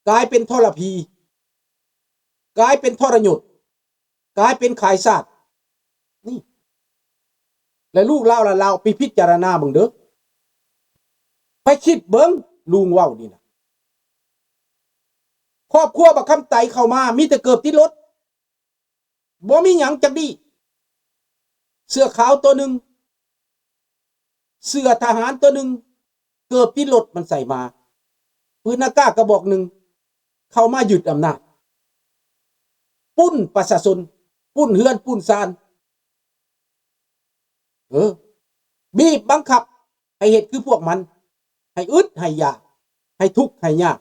ກາຍເປັນທໍລະພີ, ກາຍເປັນທໍລະຍົດ, ກາຍເປັນຂາຍຊາດ. ນີ້ ແລະລູກລາວຫຼານລາວໄປພິຈາລະນາເບິ່ງເດີ, ໄປຄິດເບິ່ງ ລຸງເວົ້ານີ້ນະ. ຄອບຄົວບັກຄຳໄຕເຂົ້າມາ ມີແຕ່ເກີບຕິດລົດ, ບໍ່ມີຫຍັງຈັກດີ້. ເສື້ອຂາວຕົວໜຶ່ງ, ເສື້ອທະຫານຕົວໜຶ່ງ, ເກີບຕິດລົດມັນໃສ່ມາ, ປືນອາກາດກະບອກໜຶ່ງ, ເຂົ້າມາຍຶດອຳນາດ, ປຸ້ນປະຊາຊົນ, ປຸ້ນເຮືອນປຸ້ນຊານ, ເອີ ບີບບັງຄັບໃຫ້ເຮັດຄືພວກມັນ, ໃຫ້ອຶດໃຫ້ຢາກ, ໃຫ້ທຸກໃຫ້ຍາກ,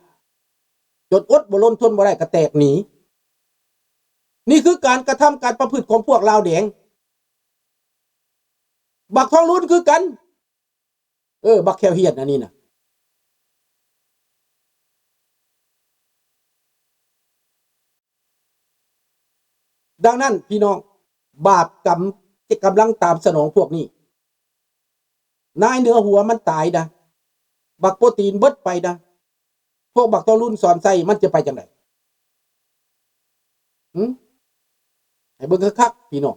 ຈົນອົດບໍ່ລົນທົນບໍ່ໄດ້ກະແຕກໜີ. ນີ້ຄືການກະທຳການປະພຶດຂອງພວກລາວແດງ. ບັກທອງລຸນຄືກັນ, ເອີ ບັກແຂ້ວຫ້ຽນອັນນີ້ນະ. ດັ່ງນັ້ນພີ່ນ້ອງ, ບາບກຳຈະກຳລັງຕາມສະໜອງພວກນີ້. ນາຍເໜືອຫົວມັນຕາຍນະ, ບັກໂປຣຕີນເບິດໄປນະ, ພວກບັກທອງລຸນ ສອນໄຊ ມັນຈະໄປຈັ່ງໃດ? ຫື? ໃຫ້ເບິ່ງຄັກໆ ພີ່ນ້ອງ,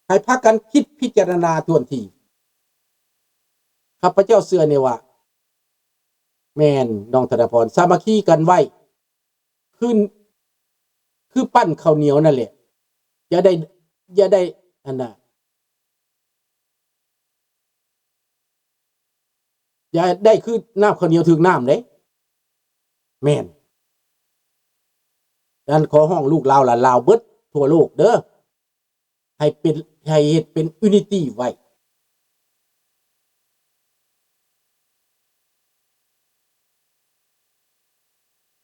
ໃຫ້ພາກັນຄິດພິຈາລະນາຖ້ວນທີ. ຂ້າພະເຈົ້າເຊື່ອແນ່ວ່າ ແມ່ນ ນ້ອງທະນະພອນ, ສາມັກຄີກັນໄວ້ ຄື ຄືປັ້ນເຂົ້າໜຽວນັ້ນແຫຼະ, ຢ່າໄດ້ ຢ່າໄດ້ ອັນນ່າ ຢ່າໄດ້ຄືນ້ຳເຂົ້າໜຽວຖືກນ້ຳເດ້. ແມ່ນ. ນັ້ນຂໍຮ້ອງລູກລາວຫຼານລາວເບິດທົ່ວໂລກເດີ, ໃຫ້ເປັນ ໃຫ້ເຮັດເປັນ unity ໄວ້.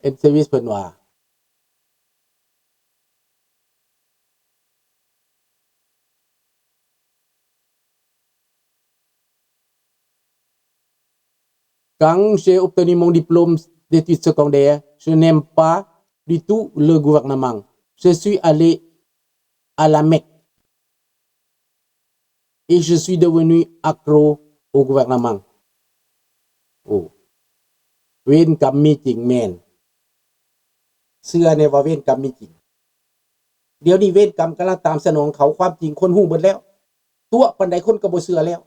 ເອັນເຊວິສເພິ່ນວ່າ Quand j'ai obtenu mon diplôme d'études secondaires, je n'aime pas du tout le gouvernement. Je suis allé à la Mecque et je suis devenu accro au gouvernement. ໂອ້ ເວນກຳມີຈິງ. ແມ່ນ. ເຊື່ອແນ່ວ່າເວນກຳມີຈິງ. ດຽວນີ້ເວນກຳກຳລັງຕາມສະໜອງເຂົາ. ຄວາມຈິງຄົນຮູ້ເບິດແລ້ວ, ຕົວະປານໃດຄົນກໍບໍ່ເຊື່ອແລ້ວ.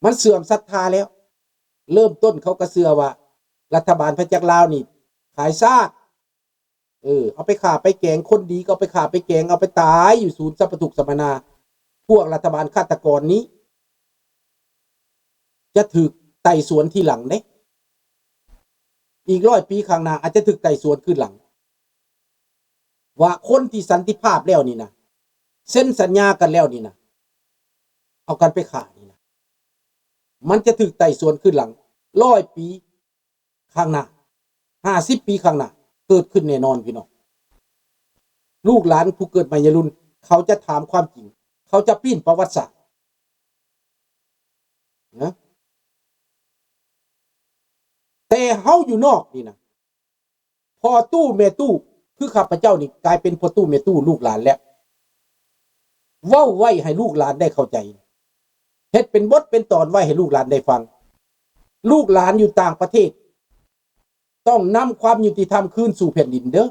ມັນເສື່ອມສັດທາແລ້ວ. ເລີ່ມຕົ້ນເຂົາກໍເຊື່ອວ່າລັດຖະບານພະຈັກລາວນີ້ຂາຍຊາດ. ເອີ ເອົາໄປຂ້າໄປແກງ, ຄົນດີກໍເອົາໄປຂ້າໄປແກງ, ເອົາໄປຕາຍຢູ່ສູນສັບປະທຸກສຳມະນາ. ພວກລັດຖະບານຄາດຕະກອນນີ້ຈະຖືກໄຕ່ສວນທີຫຼັງເດ້. ອີກຮ້ອຍປີຂ້າງໜ້າອາດຈະຖືກໄຕ່ສວນຄືນຫຼັງ ວ່າຄົນທີ່ສັນຕິພາບແລ້ວນີ້ນະ, ເຊັນສັນຍາກັນແລ້ວນີ້ນະ, ເອົາກັນໄປຂ້ານີ້ນະ, ມັນຈະຖືກໄຕ່ສວນຄືນຫຼັງ. ຮ້ອຍປີ ຂ້າງໜ້າ, ຫ້າສິບປີຂ້າງໜ້າ ເກີດຂຶ້ນແນ່ນອນພີ່ນ້ອງ. ລູກຫຼານຜູ້ເກີດໃໝ່ໃນລຸ້ນ ເຂົາຈະຖາມຄວາມຈິງ, ເຂົາຈະປີ້ນປະຫວັດສາດນະ. ແຕ່ເຮົາຢູ່ນອກນີ້ນະ, ພໍ່ຕູ້ແມ່ຕູ້ ຄືຂ້າພະເຈົ້ານີ້ ກາຍເປັນພໍ່ຕູ້ແມ່ຕູ້ລູກຫຼານແລ້ວ. ເວົ້າໄວ້ໃຫ້ລູກຫຼານໄດ້ເຂົ້າໃຈ, ເຮັດເປັນບົດເປັນຕອນໄວ້ໃຫ້ລູກຫຼານໄດ້ຟັງ. ລູກຫຼານຢູ່ຕ່າງປະເທດ ຕ້ອງນຳຄວາມຍຸຕິທຳຄືນສູ່ແຜ່ນດິນເດີ້.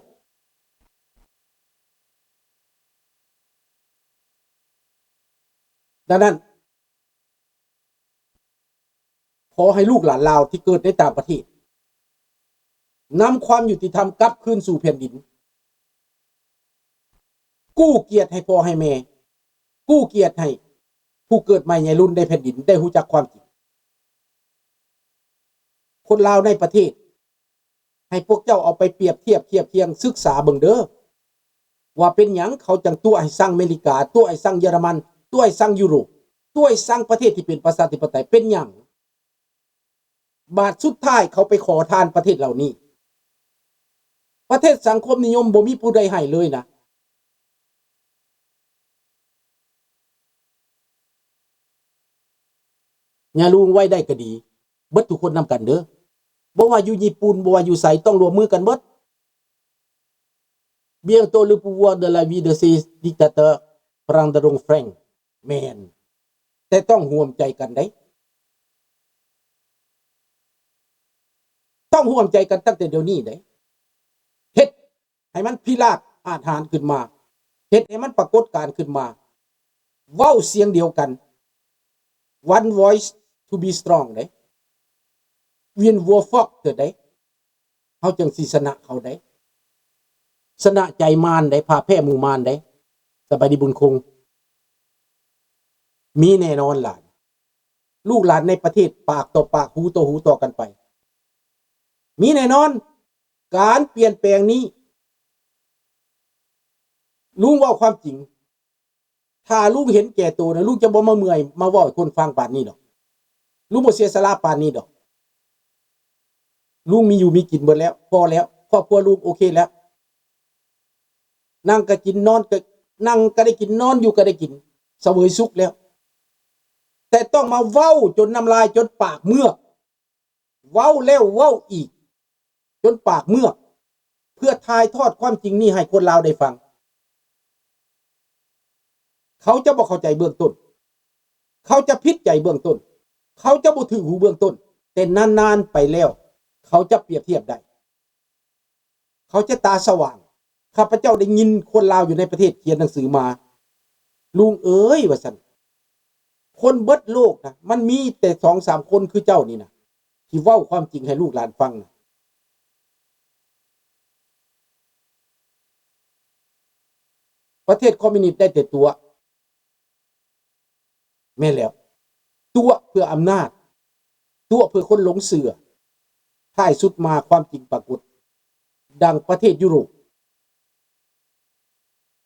ດັ່ງນັ້ນ ຂໍໃຫ້ລູກຫຼານລາວທີ່ເກີດໃນຕ່າງປະເທດ ນຳຄວາມຍຸຕິທຳກັບຄືນສູ່ແຜ່ນດິນ, ກູ້ກຽດໃຫ້ພໍ່ໃຫ້ແມ່, ກູ້ກຽດໃຫ້ຜູ້ເກີດໃໝ່ໃນລຸ້ນໃນແຜ່ນດິນໄດ້ຮູ້ຈັກຄວາມຈິງ. ຄົນລາວໃນປະເທດ ໃຫ້ພວກເຈົ້າເອົາໄປປຽບທຽບຄຽບຄຽງ ສຶກສາເບິ່ງເດີ້ ວ່າເປັນຫຍັງເຂົາຈັ່ງຕົວະໃຫ້ຊັງອາເມລິກາ, ຕົວະໃຫ້ຊັງເຢຍລະມັນ, ຕົວະໃຫ້ຊັງຢູໂຣບ, ຕົວະໃຫ້ຊັງປະເທດທີ່ເປັນປະຊາທິປະໄຕ. ເປັນຫຍັງ? ບາດສຸດທ້າຍເຂົາໄປຂໍທານປະເທດເຫຼົ່ານີ້. ປະເທດສັງຄົມນິຍົມບໍ່ມີຜູ້ໃດໃຫ້ເລີຍນະ. ຍາລຸງໄວ້ໄດ້ກໍດີ, ເບິດທຸກຄົນນຳກັນເດີ້. ບໍ່ວ່າຢູ່ຍີ່ປຸ່ນ, ບໍ່ວ່າຢູ່ໃສ, ຕ້ອງຮ່ວມມືກັນເບິດ. Bientôt le pouvoir de la vie de ces dictateurs prendront fin. ແມ່ນ, ແຕ່ຕ້ອງຮ່ວມໃຈກັນໄດ໋. ຕ້ອງຮ່ວມໃຈກັນຕັ້ງແຕ່ດຽວນີ້ເດ້ ເຮັດໃຫ້ມັນພິລາດອາດຫານຂຶ້ນມາ, ເຮັດໃຫ້ມັນປາກົດການຂຶ້ນມາ, ເວົ້າສຽງດຽວກັນ One voice to be strong ເດ້. Wenn wir Volk ເດີ ເຮົາຈັ່ງຊິຊະນະເຂົາໄດ້ ຊະນະໃຈມານໄດ້ ພາແພ້ໝູ່ມານໄດ້. ສະບາຍດີບຸນຄົງ. ມີແນ່ນອນຫຼານ ລູກຫຼານໃນປະເທດ ປາກຕໍ່ປາກ ຫູຕໍ່ຫູຕໍ່ກັນໄປ ມີແນ່ນອນ. ການປ່ຽນແປງນີ້ ລຸງເວົ້າຄວາມຈິງ. ຖ້າລຸງເຫັນແກ່ໂຕນະ ລຸງຈະບໍ່ມາເມື່ອຍມາເວົ້າໃຫ້ຄົນຟັງປານນີ້ດອກ. ລຸງບໍ່ເສຍສະຫຼະປານນີ້ດອກ. ລຸງມີຢູ່ມີກິນເບິດແລ້ວ ພໍແລ້ວ ຄອບຄົວລຸງໂອເຄແລ້ວ. ນັ່ງກໍກິນ ນອນກໍ ນັ່ງກໍໄດ້ກິນ ນອນຢູ່ກໍໄດ້ກິນ ສະເຫວີຍສຸກແລ້ວ. ແຕ່ຕ້ອງມາເວົ້າຈົນນ້ຳລາຍຈົນປາກເມືອກ ເວົ້າແລ້ວເວົ້າອີກຈົນປາກເມືອກ ເພື່ອຖ່າຍທອດຄວາມຈິງນີ້ໃຫ້ຄົນລາວໄດ້ຟັງ. ເຂົາຈະບໍ່ເຂົ້າໃຈເບື້ອງຕົ້ນ, ເຂົາຈະຜິດໃຈເບື້ອງຕົ້ນ, ເຂົາຈະບໍ່ຖືກຫູເບື້ອງຕົ້ນ, ແຕ່ນານໆໄປແລ້ວ ເຂົາຈະປຽບທຽບໄດ້. ເຂົາຈະຕາສະຫວ່າງ. ຂ້າພະເຈົ້າໄດ້ຍິນຄົນລາວຢູ່ໃນປະເທດຂຽນໜັງສືມາ, ລຸງເອີຍ ວ່າຊັ້ນ, ຄົນເບິດໂລກນະ ມັນມີແຕ່ສອງສາມຄົນຄືເຈົ້ານີ້ນະ ທີ່ເວົ້າຄວາມຈິງໃຫ້ລູກຫຼານຟັງນະ. ປະເທດຄອມມິວນິດໄດ້ແຕ່ຕົວະ. ແມ່ນແລ້ວ, ຕົວະເພື່ອອຳນາດ, ຕົວະເພື່ອຄົນຫຼົງເຊື່ອ. ທ້າຍສຸດມາຄວາມຈິງປາກົດ, ດັ່ງປະເທດຢູໂຣບ.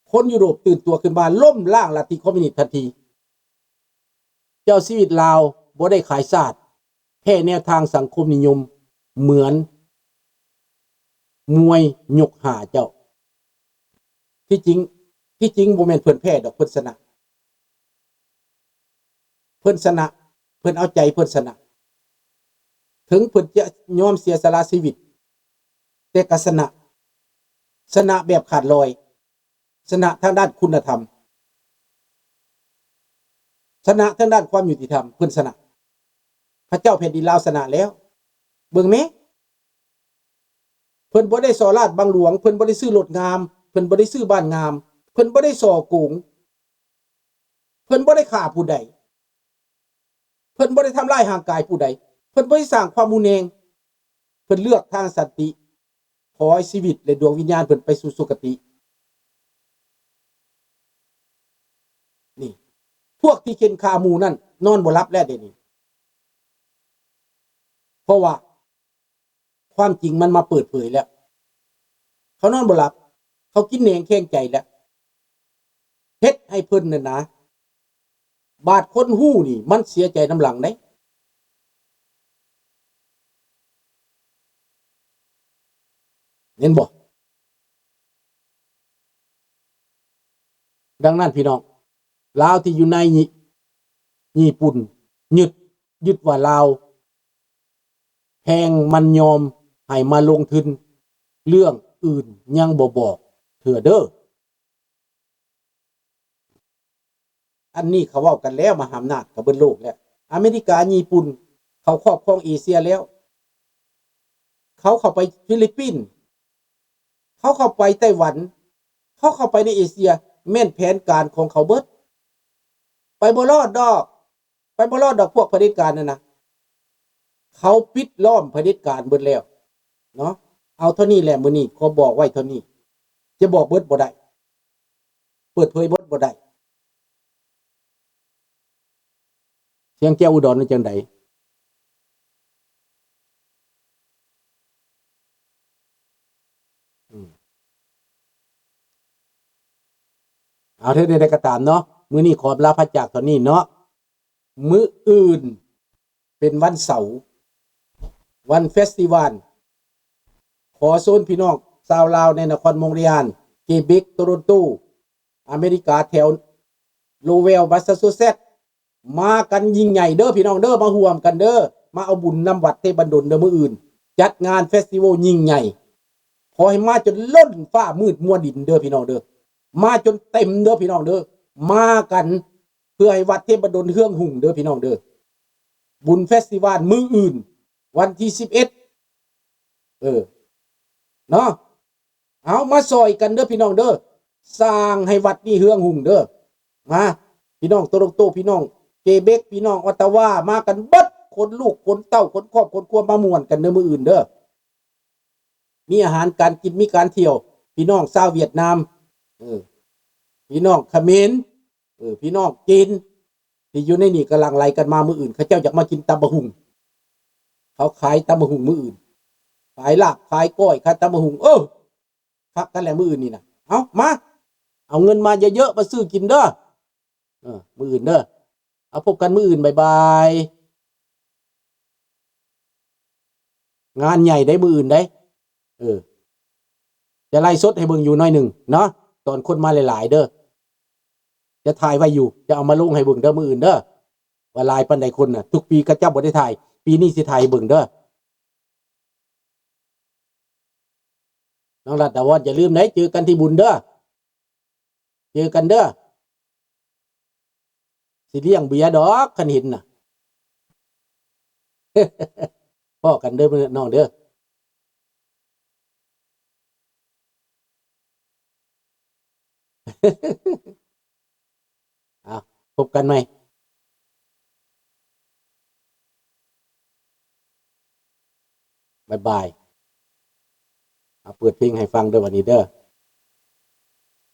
ຄົນຢູໂຣບຕື່ນຕົວຂຶ້ນມາ, ລົ້ມລ້າງລັດທິຄອມມິວນິດທັນທີ. ເຈົ້າຊີວິດລາວບໍ່ໄດ້ຂາຍຊາດ, ແພ້ແນວທາງສັງຄົມນິຍົມເໝືອນມວຍຍົກຫ້າເຈົ້າ. ທີ່ຈິງ, ທີ່ຈິງບໍ່ແມ່ນເພິ່ນແພ້ດອກ, ເພິ່ນຊະນະ. ເພິ່ນຊະນະ, ເພິ່ນເອົາໃຈເພິ່ນຊະນະ. ເຖິງເພິ່ນຈະຍອມເສຍສະຫຼະຊີວິດ, ແຕ່ກໍຊະນະ, ຊະນະແບບຂາດລອຍ. ຊະນະທາງດ້ານຄຸນນະທຳ, ຊະນະທາງດ້ານຄວາມຍຸຕິທຳ, ເພິ່ນຊະນະ. ພະເຈົ້າແຜ່ນດິນລາວຊະນະແລ້ວ. ເບິ່ງແມ້, ເພິ່ນບໍ່ໄດ້ສໍ້ລາດບັງຫຼວງ, ເພິ່ນບໍ່ໄດ້ຊື້ລົດງາມ, ເພິ່ນບໍ່ໄດ້ຊື້ບ້ານງາມ, ເພິ່ນບໍ່ໄດ້ສໍ້ໂກງ, ເພິ່ນບໍ່ໄດ້ຂ້າຜູ້ໃດ. ເພິ່ນບໍ່ໄດ້ທຳລາຍຮ່າງກາຍຜູ້ໃດ, ເພິ່ນບໍ່ໄດ້ສ້າງຄວາມຮຸນແຮງ, ເພິ່ນເລືອກທາງສັນຕິ. ຂໍໃຫ້ຊີວິດ ແລະ ດວງວິນຍານເພິ່ນໄປສູ່ສຸຄະຕິ. ນີ້, ພວກທີ່ເຂັ່ນຂ້າໝູ່ນັ້ນນອນບໍ່ຫຼັບແລ້ວເດນີ້, ເພາະວ່າ ຄວາມຈິງມັນມາເປີດເຜີຍແລ້ວ. ເຂົານອນບໍ່ຫຼັບ, ເຂົາກິນແໜງແຂງໃຈແລ້ວ. ເຮັດໃຫ້ເພິ່ນນັ້ນນະ, ບາດຄົນຮູ້ນີ້ມັນເສຍໃຈນຳຫຼັງເດ້. ເຫັນບໍ່? ດັ່ງນັ້ນພີ່ນ້ອງ, ລາວທີ່ຢູ່ໃນຍີ່ປຸ່ນຍຶດ, ຍຶດວ່າລາວ ແພງມັນຍອມໃຫ້ມາລົງທຶນ, ເລື່ອງອື່ນຍັງບໍ່ບອກເທື່ອເດີ້. ອັນນີ້ເຂົາເວົ້າກັນແລ້ວ, ມະຫາອຳນາດກໍເບິດໂລກແລ້ວ. ອາເມລິກາ, ຍີ່ປຸ່ນ ເຂົາຄອບຄອງເອເຊຍແລ້ວ. ເຂົາເຂົ້າໄປຟີລິບປິນ, ເຂົາເຂົ້າໄປໄຕ້ຫວັນ, ເຂົາເຂົ້າໄປໃນເອເຊຍ, ແມ່ນແຜນການຂອງເຂົາເບິດ. ໄປບໍ່ລອດດອກ. ໄປບໍ່ລອດດອກ ພວກຜະເດັດການນັ້ນນະ. ເຂົາປິດລ້ອມຜະເດັດການເບິດແລ້ວເນາະ. ເອົາເທົ່ານີ້ແຫຼະ, ມື້ນີ້ຂໍບອກໄວ້ເທົ່ານີ້, ຈະບອກເບິດບໍ່ໄດ້, ເປີດເຜີຍເບິດບໍ່ໄດ້. ສຽງແກ້ວອຸດອນວ່າຈັ່ງໃດ? ອືມ ເອົາ ເຖິງໃດກໍຕາມເນາະ, ມື້ນີ້ຂໍລາພະຈາກເທົ່ານີ້ເນາະ. ມື້ອື່ນເປັນວັນເສົາ, ວັນເຟສຕິວານ. ຂໍເຊີນພີ່ນ້ອງຊາວລາວໃນນະຄອນມອນທຣີອານ, ເກເບັກ, ໂຕໂຣນໂຕ, ອາເມລິກາ, ແຖວໂລເວລ, ມາສຊາຊູເຊັດ, ມາກັນຍິ່ງໃຫຍ່ເດີ້ພີ່ນ້ອງເດີ້, ມາຮ່ວມກັນເດີ້, ມາເອົາບຸນນຳວັດເທບບັນດົນເດີ້. ມື້ອື່ນຈັດງານເຟສຕິວອນຍິ່ງໃຫຍ່, ຂໍໃຫ້ມາຈົນລົ້ນຟ້າມືດມົວດິນເດີ້ພີ່ນ້ອງເດີ້. ມາຈົນເຕັມເດີ້ພີ່ນ້ອງເດີ້, ມາກັນ ເພື່ອໃຫ້ວັດເທບບັນດົນເຮືອງຮຸ່ງເດີ້ພີ່ນ້ອງເດີ້. ບຸນເຟສຕິວານມື້ອື່ນ ວັນທີສິບເອັດ ເອີ ເນາະ ເອົາ ມາຊ່ອຍກັນເດີພີ່ນ້ອງເດີ ສ້າງໃຫ້ວັດນີ້ເຮືອງຮຸ່ງເດີ. ມາ ພີ່ນ້ອງໂຕໂລໂຕ ພີ່ນ້ອງເກເບັກ ພີ່ນ້ອງອອດຕາວາ ມາກັນເບິດ ຂົນລູກຂົນເຕົ້າ ຂົນຄອບຂົນຄົວ ມາມ່ວນກັນເດີມື້ອື່ນເດີ. ມີອາຫານການກິນ ມີການທ່ຽວ ພີ່ນ້ອງຊາວຫວຽດນາມ ເອີ ພີ່ນ້ອງຂະເໝນ ເອີ ພີ່ນ້ອງຈີນ ທີ່ຢູ່ໃນນີ້ກໍຫຼັ່ງໄຫຼກັນມາມື້ອື່ນ ເຂົາເຈົ້າຢາກມາກິນຕຳບັກຫຸ່ງ ເຂົາຂາຍຕຳບັກຫຸ່ງມື້ອື່ນ ຂາຍລາບ ຂາຍກ້ອຍ ຂາຍຕຳບັກຫຸ່ງ ເອີ ຄັກກັນແຫຼະມື້ອື່ນນີ້ນະ. ເອົາ ມາ ເອົາເງິນມາເຍີະໆ ມາຊື້ກິນເດີ ເອີ ມື້ອື່ນເດີ. ເອົາ ພົບກັນມື້ອື່ນ ບາຍບາຍ. ງານໃຫຍ່ໄດ໋ມື້ອື່ນໄດ໋ ເອີ ຈະໄລຟ໌ສົດໃຫ້ເບິ່ງຢູ່ໜ້ອຍໜຶ່ງເນາະ ຕອນຄົນມາຫຼາຍໆເດີ. ຈະຖ່າຍໄວ້ຢູ່ ຈະເອົາມາລົງໃຫ້ເບິ່ງເດີມື້ອື່ນເດີ ວ່າຫຼາຍປານໃດຄົນນະ. ທຸກປີເຂົາເຈົ້າບໍ່ໄດ້ຖ່າຍ ປີນີ້ຊິຖ່າຍໃຫ້ເບິ່ງເດີ. ນ້ອງລັດດາວອນ ຢ່າລືມເດີ ເຈີກັນທີ່ບຸນເດີ ເຈີກັນເດີ. ຊິລ້ຽງເບຍດອກ ຄັນເຫັນນະ. ພໍ້ກັນເດີນ້ອງເດີ. ເອົາ ພົບກັນໃໝ່. ບາຍບາຍ. ເອົາ ເປີດເພງໃຫ້ຟັງເດີ ບັດນີ້ເດີ.